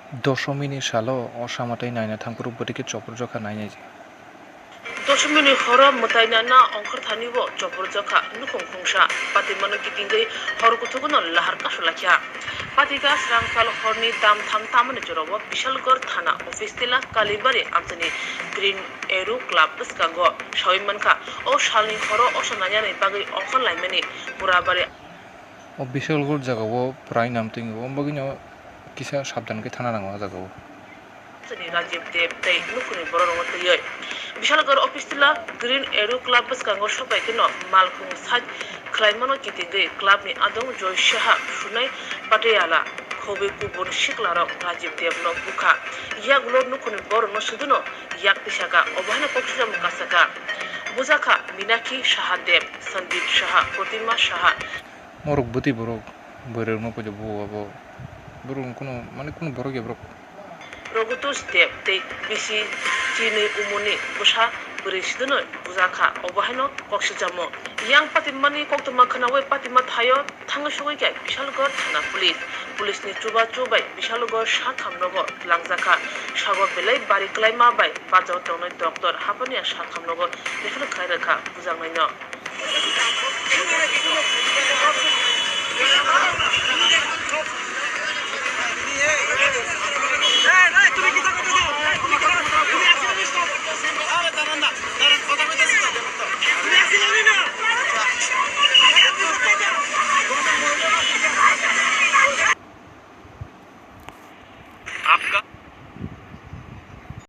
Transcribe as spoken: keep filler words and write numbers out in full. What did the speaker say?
Dosomini salo o sama tei naina thangphuru bwtwi khe chopor jokha nainai. Dosomini horo mwtai nana ongkhorthani o chopor jokha nukhung khungsa patimano kitingwi hor kuthukno lahar kasu laikha. Patika srangkal horni dam tham tamani jorao Bishalgarh thana office tila Kalibari amchani Green Arrow Club bwskango sawi mankha. O salni horo osa nainani bagwi ongkhor laimani Murabari. O Bishalgarh jagao prai nam twngo, o bagwino kisa sabdan khe thana nango o jagao. Chini Rajiv Deb tei nukhungni bororokno twiwi Bishalgarh office tila Green Arrow Club bwskango sopai kheno malkhung side khwlaimano kitingwi clubni adong Joy Saha, Sunai Patiala, khobwi kubun siklarok Rajiv Debno bukha. Yak ulo nukhungni borokno suduno yak tisaka, obo haino koksijamo kasaka. Bujakha Minakhi Saha Deb, Sandeep Saha, Protima Saha. Morok bwtwi borok, bwrwirokno poito buo abo. Borok kunu, mane kunu borok ya borok. Rogutus Deb tei bisi chinwi umuni bwsa bwrwi sidono bujakha, obo haino koksijamo. Yang patimani koktwma khwnawi patima thaio thangwi sogwi kha Bishalgarh thana police. Police ni chubachu bai Bishalgarh sakhamnogo twlangjakha. Sago belai bari kwlaima bai bachao tongnai doctor haphania sakhamnogo refer khlai rwkha bujaknaino.